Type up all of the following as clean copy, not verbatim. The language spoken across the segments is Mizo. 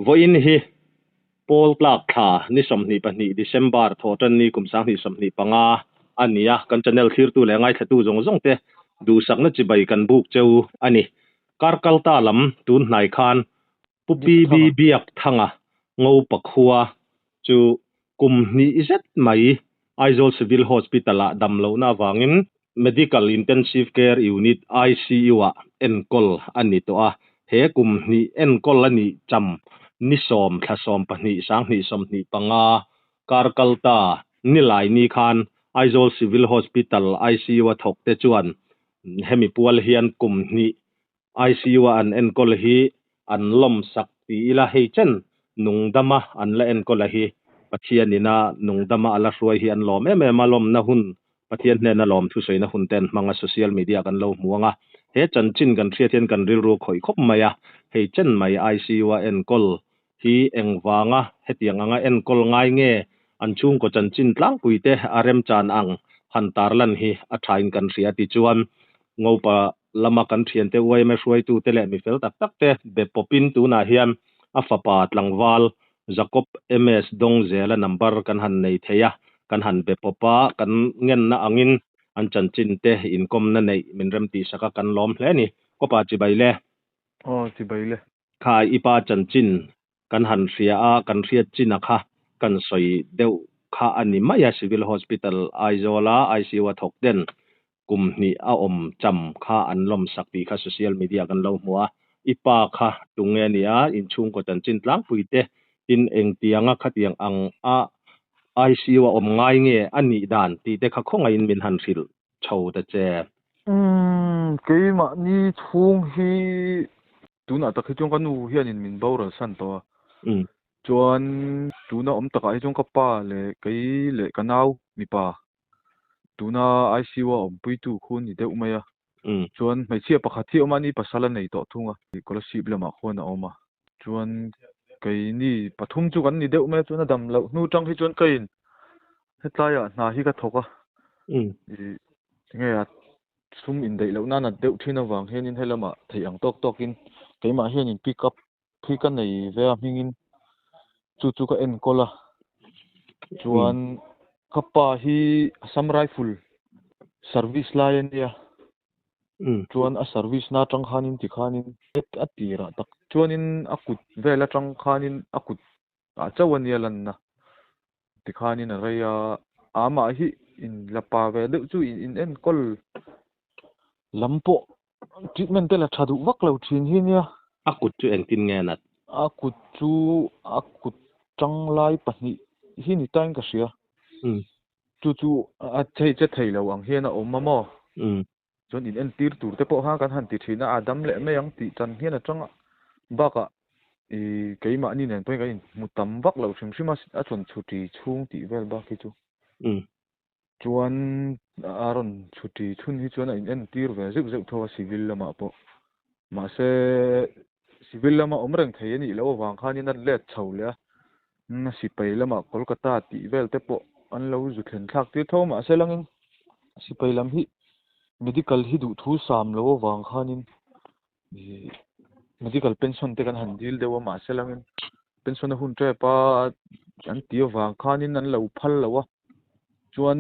Vawiin hi Pawl tlak thla ni 22 December Thawhtanni kum 2025 a ni a, kan channel thlirtu leh ngaithlatu zawng zawng te duhsakna chibai kan buk cheu a ni. Kar kalta lam tun hnai khan Pu PB Biakthanga Ngopa khua chu kum hnih zet mai Aizawl Civil Hospital-ah dam lohna avangin Medical Intensive Care Unit, ICU, ah enkawl a ni tawh a. He kum hnih enkawl a nih cham ni 10 thla 12 2025 kar kalta nilai ni khan Aizawl Civil Hospital ICU-a thawkte chuan hemi pual hian kum hnih ICU a an enkawl hi an lawmsak ti ila hei chen nungdama an la enkawl a hi Pathian ina nungdama a la hruai hi an lawm em em a, lawmna hun Pathian hnena lawm thusawiina hun te an hmang a, social media kan lo hmu ang a, he chanchin kan hriat hian kan rilru a khawih khawp mai a, hei chen mai ICU a enkawl hi engvanga hetiang anga enkawl ngai nge an chhungkaw chanchin tlangpui te a remchan ang han tarlan hi a thain kan hria tichuan Ngopa lama kan thiante yma hruaitute leh mi fel tak tak te be pawpin tunah hian a fapa tlangval Jacob MS Dawngzela number kan han nei thei a, kan han be pawp a, kan ngenna angin an chanchin te inkawmna neih min remtihsak a kan lawm hle a ni. Kawpa chibai le. Aw chibai le. Kha i pa chanchin kan han hria a, kan hriat chin a kha kan sawi deuh kha a ni mai a, Civil Hospital Aizawl a ICU a thawk ten kum hnih a awm cham kha an lawmsak tih kha social media kan lo hmu a, i pa kha tunge a nia, inchhungkaw chanchin tlangpui te tin engtianga khatiang ang a ICU a awm ngai nge a nih dan tih te kha khawngaihin min han hrilh chho ta che. Umm keimahni chhung hi tunah tak hi chuan ka nu hianin min boral san tawh a, chuan tuna awm takah hi chuan ka pa leh kei leh ka nau mipa Tuna ICU a awmpuitu khu ni deuh mai a. Chuan hmeichhia pakhat hi a awm a, ni pasal a nei tawh thung a. Kolasib lamah khuan a awm a. Chuan keini pathum chu kan ni deuh mai a, chuan a dam loh hnu tang hi chuan ka in hetlaiah hna hi ka thawk a. Enge a sum indaih loh nan a deuh thin avang hianin helamah theih ang tawk tawkin keimah hianin pick up Khi ka nei ve a hmingin chu chu ka enkawl a, chuan ka pa hi Assam Rifle service lai a nia, chuan a service na atang khanin tikhanin a tirah tak chuanin a kut vel atang khanin a kut ah chauh a nia lanna tikhanin a rei a, amah hi inla pa ve deuh chu in enkawl lam pawh Treatment te la tha duh vak lo thin hi nia. A kut chu engtin nge nat? A kut chu a kut tang lai pahnih hi ni tain ka hria. Chu chu a thei che thei lo ang hian a awm a maw? Chuan in entir tur te pawh khan kan han ti thin a, a dam leh mai ang tih tan hian a tang a. Bakah i keimahni nen pawhin kan inhmu tam vak lo hrim hrim a, a chuan chhuti chhung tih vel bak hi chu. Chuan a rawn chhuti chhun hi chuan a in entir ve zeuh zeuh tho a civil lamah pawh. Mahse civil lama awm reng thei a nih loh avang khanin a let chho leh a, sipai lamah Kolkata tih vel te pawh an lo zu thlen thlak tir tho a mahse langin sipai lam hi medical hi duhthu sam loh avang khanin medical pension te kan han dil deuh a mahse langin pension a hun tep a an ti avang khanin an lo phal lo a chuan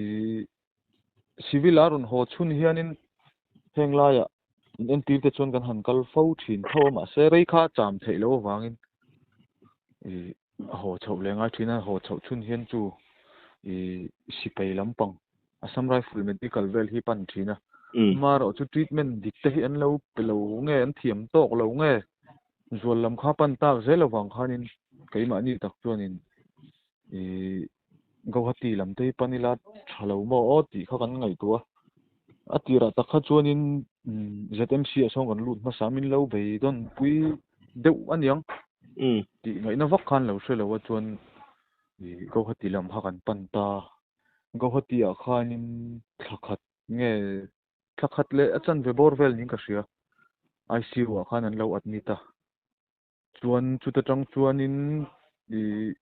ih civil a rawn haw chhun hianin heng laiah in entir te chuan kan han kal fo thin tho a mahse rei kha cham theih loh avangin ih a haw chhoh leh ngai thin a haw chhoh chhun hian chu ih sipai lampang Assam Rifle Medical vel hi pan thin a. Amaherawh chu treatment dik te hi an lo pe lo nge, an thiam tawk lo nge, zual lam kha pan tak zel avang khanin keimahni tak chuanin ih Guwahati lam te hi pan ila tha lo maw aw tih kha kan ngaihtuah a. A tirah tak kha chuanin ZMC ah sawn kan lut hmasa min lo beidawn pui deuh aniang tih ngaihna vak khan lo hre lo a chuan ih Guwahati lam kha kan pan ta. Guwahati ah khanin thla khat nge thla khat leh a chanve bawr vel niin ka hria. ICU ah khan an lo admit a. Chuan chuta tang chuanin ih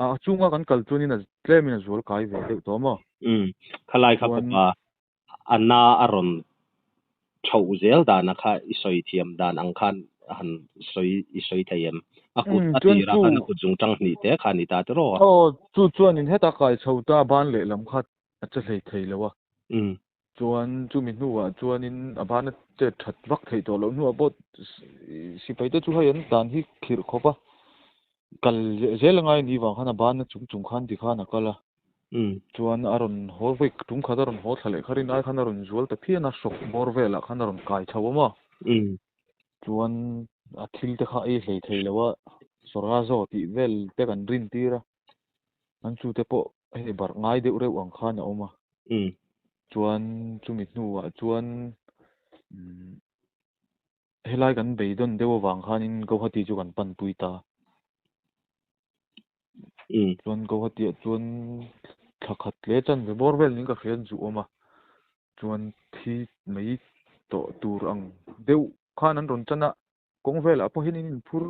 a chunga kan kal chuanin a tlemin a zual kai ve deuh tawh maw? Umm khalai kha pawpa a na a rawn chhoh zel dana kha i sawi thiam dan ang khan han sawi i sawi thei em? A kut Um a chuan tirah chu khan a kut zungtang hnih te kha a ni ta tiraw? Aw chu chuanin heta kai chho ta ban lehlam kha a che hlei thei lo a. Um. Chuan chumi hnuah chuanin a ban a chet that vak theih tawh loh hnuah pawh sipai te chu hei an dan hi khirh khawp a, kal zel a ngai ni vang khan a ban a chung chung khan tikhan a kal a. Chuan a rawn haw vawi tum khat a rawn haw thla leh kha rin ai khan a rawn zual ta phian a, hrawk bawr velah khan a rawn kai chho a maw. Chuan a thil te kha ei hlei thei lo a, sawra zaw tih vel te kan rin tir a, an chu te pawh hei barh ngai deuh reuh ang khan a awm a. Chuan chumi hnuah chuan helai kan beidawn deuh avang khanin Guwahati chu kan panpui ta. Chuan Guwahati-ah chuan thla khat leh chanve bawr vel niin ka hria an zu awm a. Chuan thi mai tawh tur ang deuh khan an rawn chan a, kawng velah pawh hian in inphur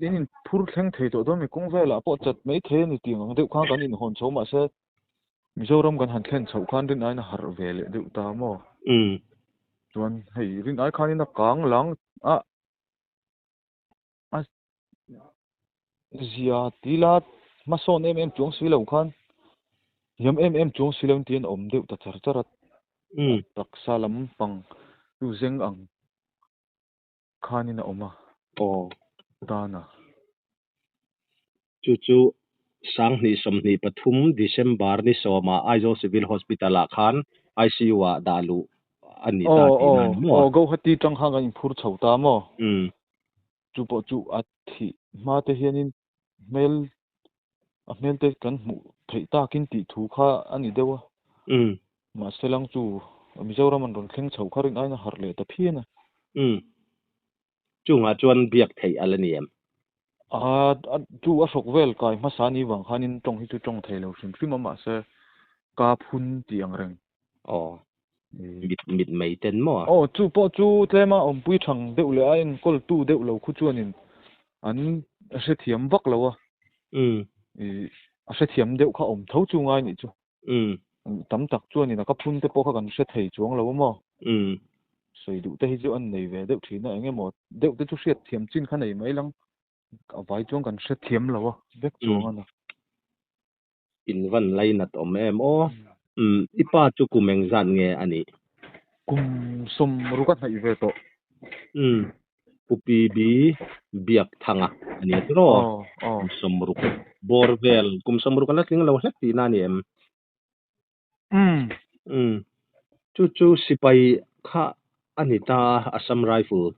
in inphur thleng thei tawh dawn mi kawng velah pawh chat mai thei a ni tih ang deuh khan kan inhawn chho mahse Mizoram kan han thlen chhoh khan rin aiin a harh ve leh deuh ta maw? Chuan hei rin ai khanin a kang lang a a zia tila hmasawn em em chuang si lo khan hiam em em chuang si lo in tiin a awm deuh ta char char a taksa lampang chu zeng ang khanin a awm a. Aw. Tana. Chu chu 2023 December ni sawma Aizawl Civil Hospital ah khan ICU ah dah luh a ni ta Aw tihna aw a ni maw? aw Guwahati tang khan kan inphur chho ta maw? Chu pawh chu a thih hma te hianin hmel a hmel te kan hmuh theih takin tih thu kha a ni deuh a. Mahse lang chu Mizoram an rawn thleng chho kha rin aiin a harh leh ta phian a. Chungah chuan biak theih a la ni em? A chu a hrawk vel kai hmasa ni vang khanin tawng hi chu tawng thei lo hrim hrim a mahse ka phun tih ang reng. Aw. Mit mit mai ten maw? Aw chu pawh chu tlema awmpui thang deuh leh a enkawltu deuh lo khu chuanin an hrethiam vak lo a. A hrethiam deuh kha awm tho chu ngai nih chu. Tam tak chuanin a ka phun te pawh kha kan hre thei chuang lo a maw? Sawi duh te hi chu an nei ve deuh thin a, eng emaw deuh te chu hriat thiam chin kha nei mai lang. A vai chuan kan hre thiam lo a, vek chuang a na. In van lainat awm em aw? I pa chu kum engzat nge a nih? Kum sawm ruk a hnaih ve tawh. Pu PB Biakthanga a ni a tiraw? Aw. Kum sawmruk bawr vel, kum sawmruk a la tling lo hlek tihna a ni em? Umm. Umm. Chu chu sipai kha a ni ta a, Assam Rifle.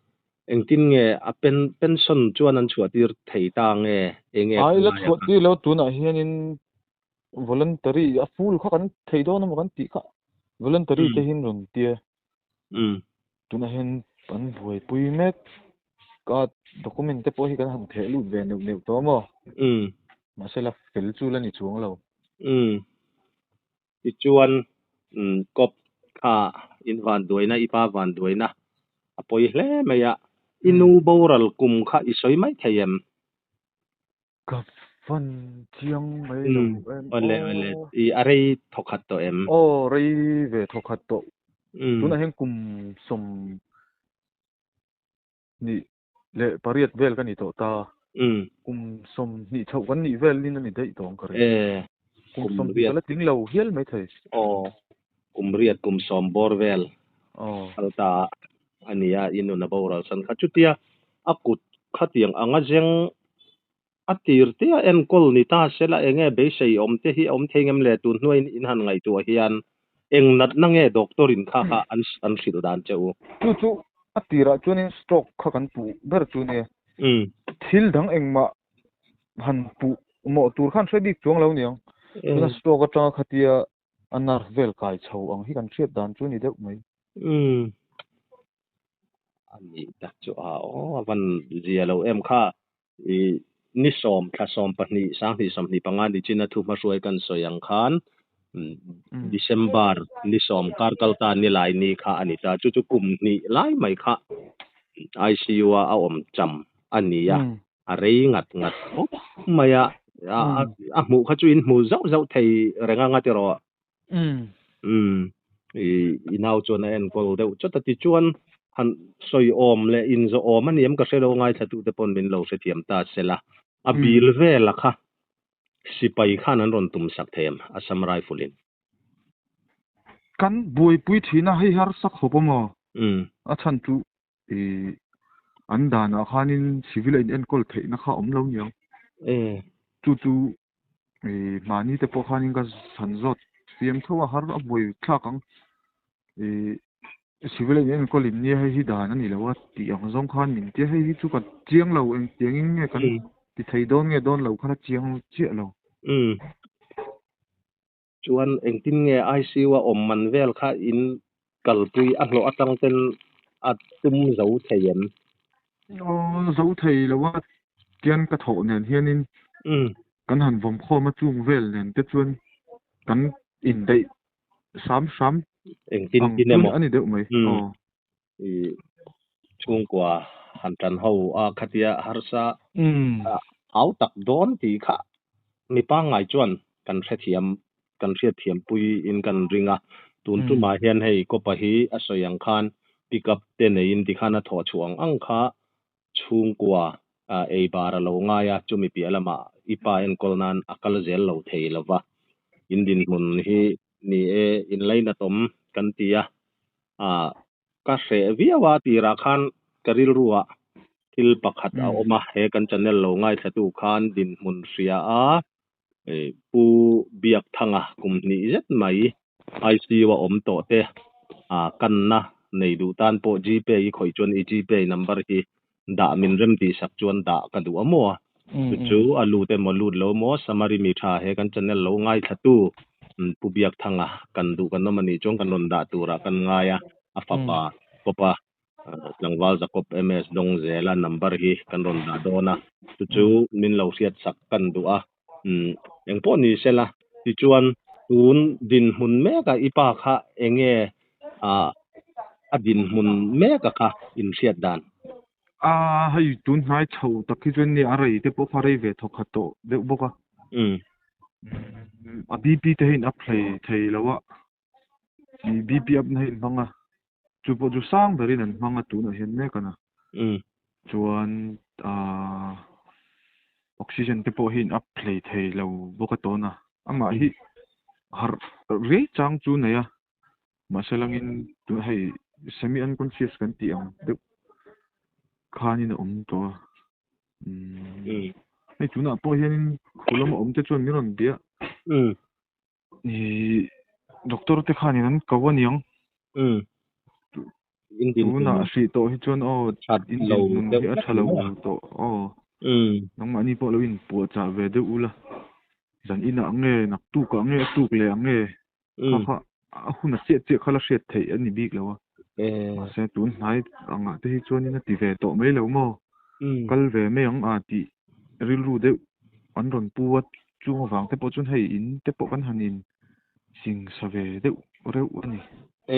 Engtin nge a pen pension chuan an chhuah tir thei ta nge? Enge Ai la khawlai chhuah kha? tir lo tunah hianin voluntary a full kha kan thei dawn emaw kan tih kha voluntary te hian rawn tia. Umm. Tunah hian kan buaipui mek a document te pawh hi kan han theh lut ve neuh neuh tawh maw? Umm. Mahse la fel chu la ni chuang lo. Umm. Tichuan kawp kha in vanduaina i pa vanduaina a pawi hle mai a. I nu boral kum kha i sawi mai thei em? Ka van chiang mai lo em Awle awle i a rei thawkhat tawh em? Aw rei ve thawkhat tawh. Tunah hian kum sawm hnih leh pariat vel ka ni tawh ta. Kum sawmhnih chhoh kan nih vel in a ni daih tawh ang ka ring. Kum sawmhnih ka la tling lo hial mai thei. Aw kum riat kum sawm bawr vel kal ta a ni a, i nun a boral san kha. Chutia a kut khatiang anga zeng a tir te a enkawl ni ta se la enge beisei awm te hi a awm thei ngem le? Tun hnuaiin in han ngaihtuah hian eng natna nge doctor in kha kha an hrilh dan che u? Chu chu a tirah chuanin stroke kha kan puh ber chu nia. Thil dang engmah han puh mawh tur khan hre bik chuang lo niang. Tuna stroke atanga khatia a nerve vel kai chho ang hi kan hriat dan chu ni deuh mai. Umm. A nih tak chu a aw a van zia lo em kha. I ni sawm thla sawm pahnih sanghnih sawmhnih panga ni chin a thu hmahruai kan sawi ang khan December ni sawm kar kal ta ni lai ni kha a ni ta. Chu chu kum hnih lai mai kha ICU a a awm cham a ni a. A rei ngat ngat khawp mai a. A hmuh kha chu in hmu zauh zauh thei reng anga tiraw? Umm. Umm. I nau chuan a enkawl deuh chawt a tichuan. han sawi awm leh inzawh awm a ni em ka hre lo ngaithlatute pawn min lo hrethiam ta sela. A bil vela kha sipai khan an rawn tum sak thei em Assam Rifle in? Kan buaipui thin a, hei harsa khawp a maw? A chhan chu i an danah khanin civil a in enkawl theihna kha awm lo niang. Chu chu i mahni te pawh khanin ka han zawt fiam tho a, har a buai thlak ang. I civil a in enkawl in nia hei hi dan a ni lo a tih ang zawng khan min tia hei hi chu ka chiang lo engtiangin nge kan ti thei dawn nge dawn lo kha la chiang chiah lo. Chuan engtin nge ICU a awm man vel kha in kalpui a hlawh atang ten a tum zo thei em? Aw zo thei lo a, tian ka thawh nen hianin kan han vawm khawm a chung vel nen te chuan kan indaih hram hram Engtin ang tin chu emaw a ni deuh mai. Aw. I chhungkua han tan ho a khatia harsa hau tak dawn tih kha mi pangngai chuan kan hrethiam kan hriatthiam pui in kan ring a. Tun tumah hian hei kawpa hi a sawi ang khan pick up te neiin tikhan a thawh chhuah ang ang kha chhungkua ei bar a lo ngai a, chumi piah lamah i pa enkawl nan a kal zel lo thei lo va. In dinhmun hi ni e inlainatawm kan ti a, Ka hreh viau a tirah khan ka rilruah thil pakhat a awm a, he kan channel lo ngaithlatu khan dinhmun hria a, Pu Biakthanga kum hnih zet mai ICU a awm tawh te kanna nei duh tan pawh Gpay i khawih chuan i Gpay number hi dah min rem tih sak chuan dah ka duh a maw? Chu chu a lut emaw lut lo maw? Samari mi tha he kan channel lo ngaithlatu Pu Biakthanga kan duh kan awm a nih chuan kan rawn dah turah kan ngai a, a fapa Kawpa tlangval Jacob MS Dawngzela number hi kan rawn dah dawn a, chu chu min lo hriat sak kan duh a, engpawh ni sela tichuan tun dinhmun mekah i pa kha enge a dinhmun meka kha inhriat dan? A hei tun hnai chho tak hi chuan nia a rei te pawh kha rei ve thawk khat tawh deuh bawk a. A BP te hi in up hlei thei lo a, BP up na hi in hmang a, chu pawh chu sang berin an hmang a tunah hian mek a na. Chuan aaa oxygen te pawh hi in up hlei thei lo bawk a tawn a, amah hi harh riai chang chu nei a. Mahse langin tuna hei semi unconscious kan tih ang deuh khanin a awm tawh a. Umm hei tunah pawh hianin khu lama awm te chuan min rawn bia. Ih doctor te khanin an ko aniang. Tunah a hrih tawh hi chuan aw in dinhmun hi a tha lo tawh aw. Nangmahni pawh lo inpuahchah ve deuh ula. Zan inah nge naktukah nge a tuk leh ang nge Kha kha a hun a chiah chiah kha la hriat theih a ni bik lo a. Mahse tun hnai angah te hi chuanin a ti ve tawh mai lo maw? Kal ve mai ang a tih rilru deuh an rawn pu a, chung avang te pawh chuan hei in te pawh kan han in sing sa ve deuh reuh a ni.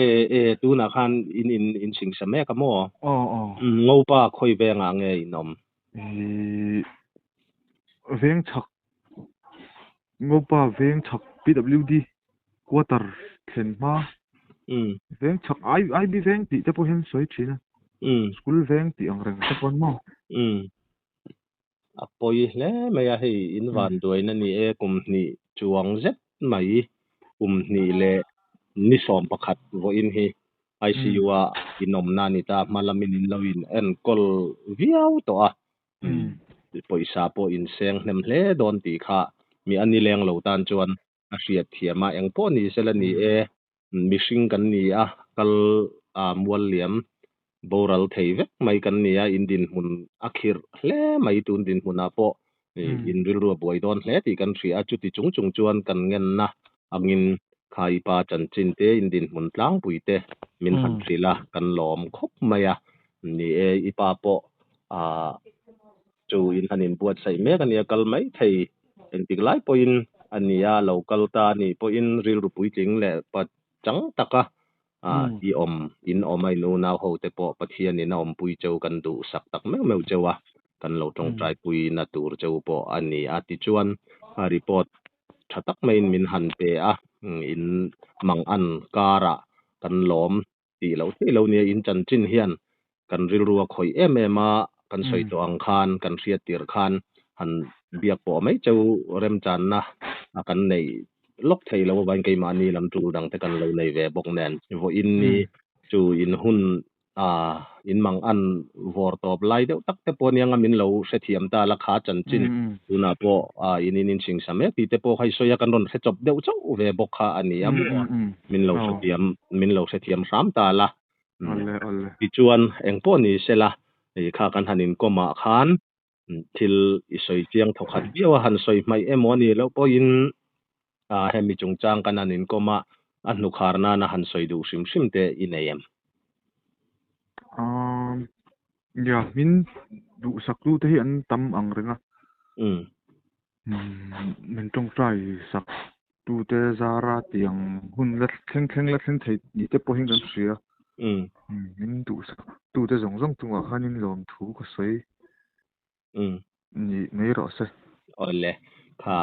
E e tunah khan in in in sing sa mek a maw? Aw aw. Ngopa khawi vengah nge in awm? Ih veng chhak Ngopa veng chhak PWD quarter thlen hma veng chhak IB veng tih te pawh hian sawi thin a school veng tih ang reng te pawh maw. A pawi hle mai a hei in van duaina ni e kum hnih chuang zet mai kum hnih leh ni sawm pakhat vawiin hi ICU a in awmna a ni ta hma lamin in lo in enkawl viau tawh a. Pawisa pawh in seng hnem hle dawn tih kha mi a ni leng lo tan chuan a hriat thiam a, eng pawh ni sela ni e, mihring kan ni a, kal a mual liam boral thei vek mai kan ni a, in dinhmun a khirh hle mai tun dinhmunah pawh in rilru a buai dawn hle tih kan hria a, chuti chung chung chuan kan ngenna angin Khaipa chanchin te in dinhmun tlangpui te min han hrilh a, kan lawm khawp mai a, ni e i pa pawh ah chu in han inbuatsaih mek a nia kal mai thei engtik lai pawhin a nia lo kal ta a nih pawhin rilru puitling leh pa chang taka ah i awm in awm a in unau ho te pawh Pathianin a awmpui cheu kan duhsak tak meuh meuh cheu a kan lo tawngtai pui na tur cheu pawh a ni a tichuan a report tha tak maiin min han pe a in mang an karah kan lawm tih loh theih lo nia in chanchin hian. kan rilru a khawih em em a, kan sawi tawh ang khan kan hriat tirh khan han biak pawh mai cheu remchanna a kan neih lawk thei lo avangin keimahni lam tul dang te kan lo nei ve bawk nen vawiin ni chu in hun a in mang an vawr tawp lai deuh tak te pawh anianga min lo hrethiam ta la kha chanchin tunah pawh a in in insingsa mek tih te pawh kha i sawi a kan rawn hre chawp deuh chauh ve bawk kha a ni a maw min lo hrethiam min lo hrethiam hram ta la tichuan engpawh ni sela kha kan han inkawm ah khan thil i sawi chiang thawkhat viau a han sawi hmaih emaw a nih loh pawhin hemi chungchang kan han inkawm a a hnukhar nana han sawi duh hrim hrim te i nei em? Nia, min duhsak tu te hi an tam ang reng a. Min tawngtai sak tu te zara tiang hun la thleng thleng la thleng thei ni te pawhin kan hria. Min duhsak tu te zawng zawng chungah khanin lawmthu ka sawi ni mai rawh se. Awle, kha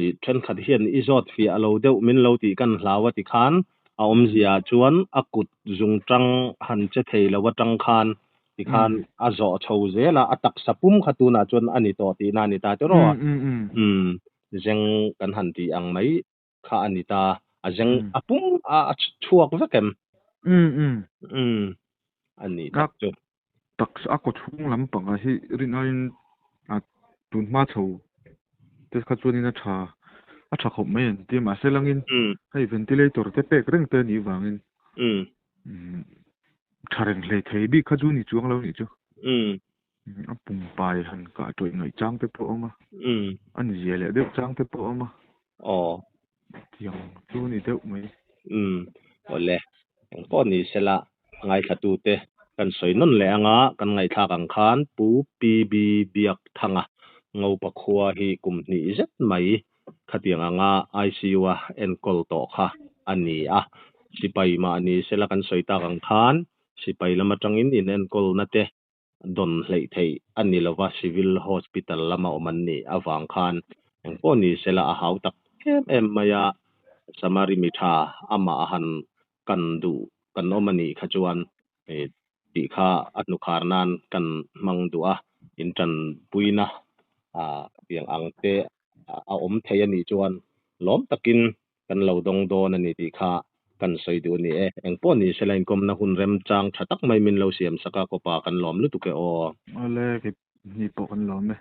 i thenkhat hian i zawt fiah lo deuh min lo tih kan hlau a ti khan a awmzia chuan a kut zung tang han che thei lo atang khan ti khan a zawh chho zel a, a taksa pum kha tunah chuan a ni tawh tihna a ni ta tiraw a? Umm zeng kan han tih ang mai kha a ni ta, a zeng a pum a chhuak vek em? Umm a ni tak chu. Taksa a kaw chhung lampangah hi rin aiin a tun hma chho te kha chuanin a tha a tha khawp mai an ti a mahse langin hei ventilator te pek reng te anih vangin tha reng hlei thei bik kha chu ni chuang lo nih chu. A pumpai han kah tawih ngaih chang te pawh a awm a, a ni zia leh deuh chang te pawh a awm a. Tiang chu ni deuh mai. Umm awle engpawh ni sela ngaithlatute kan sawi nawn leh anga kan ngaihthlak ang khan Pu PB Biakthanga Ngopa khua hi kum hnih zet mai khatiang anga ICU a enkawl tawh kha a ni a. Sipai mah ni sela kan sawi tak ang khan sipai lam atangin inenkawlna te dawn hleih theih a ni lova, Civil Hospital lama awm an nih avang khan engpawh ni sela a hau tak em em mai a, Samari mi tha amah a han kan duh kan awm a nih kha chuan tih kha a hnukhar nan kan hmang duh a, in tanpuina tiang ang te a awm thei a nih chuan lawm takin kan lo dawng dawn a ni tih kha kan sawi duh a ni e. Engpawh ni sela inkawmna hun remchang tha tak mai min lo siam sak a, kawpa kan lawm lutuk e aw. Awle, kei ni pawh kan lawm e.